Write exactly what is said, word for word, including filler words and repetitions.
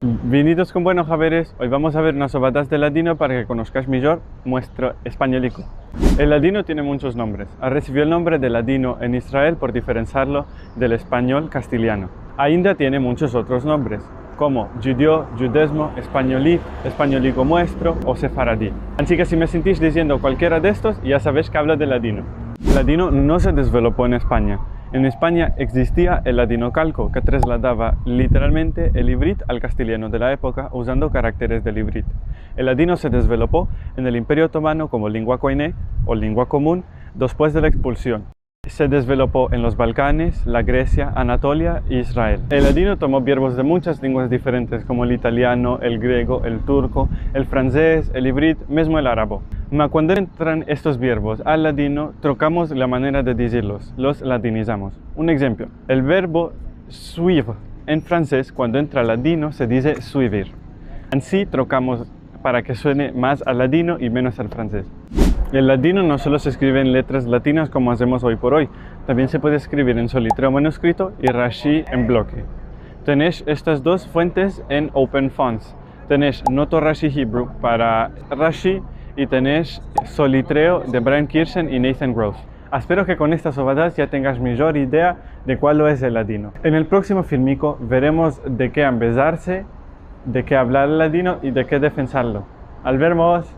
Vinidos kon buenos haberes, oy vamos a ver unas ovadas de ladino para ke konoskash mijor muestro espanyoliko. El ladino tiene munchos nombres. Resivio el nombre de ladino en Israel por diferensiarlo del espanyol kastiliano. Ainda tiene munchos otros nombres, komo djudio, djudezmo, espanyolit, espanyoliko muestro o sefaradi. Ansi ke si me sintish diziendo kualkiera de estos, ya savesh ke avlo de ladino. Ladino no se dezvelopo en Espanya. En Espanya egzistia el ladino kalko, ke trasladava literalmente el ivrit al kastiliano de la epoka, uzando karakteres del ivrit. El ladino se dezvelopo en el Imperio Otomano komo lingua koine o lingua komun, despues de la ekspulsion. Se dezvelopo en los Balkanes, la Gresia, Anatolia i Israel. El ladino tomo vierbos de munchas linguas diferentes, komo el italiano, el grego, el turko, el franses, el ivrit, mizmo el arabo. Ma kuando entran estos vierbos al ladino, trokamos la manera de dizirlos, los ladinizamos. Un enshemplo, el verbo suivre en franses, kuando entra al ladino, se dize suivir. Ansi trokamos para ke suene mas al ladino i menos al franses. El ladino no solo se eskrive en letras latinas komo azemos oy por oy, tambien se puede eskrivir en Solitreo manueskrito i Rashi en bloke. Tenesh estas dos fuentes en Open Fonts. Tenesh Noto Rashi Hebrew para Rashi i tenesh Solitreo de Brian Kirschen i Nathan Groves. Espero ke kon estas ovadas ya tengash mijor idea de kual es el ladino. En el proksimo filmiko veremos de ke ambezarse, de ke avlar el ladino i de ke defensarlo. Al vermos!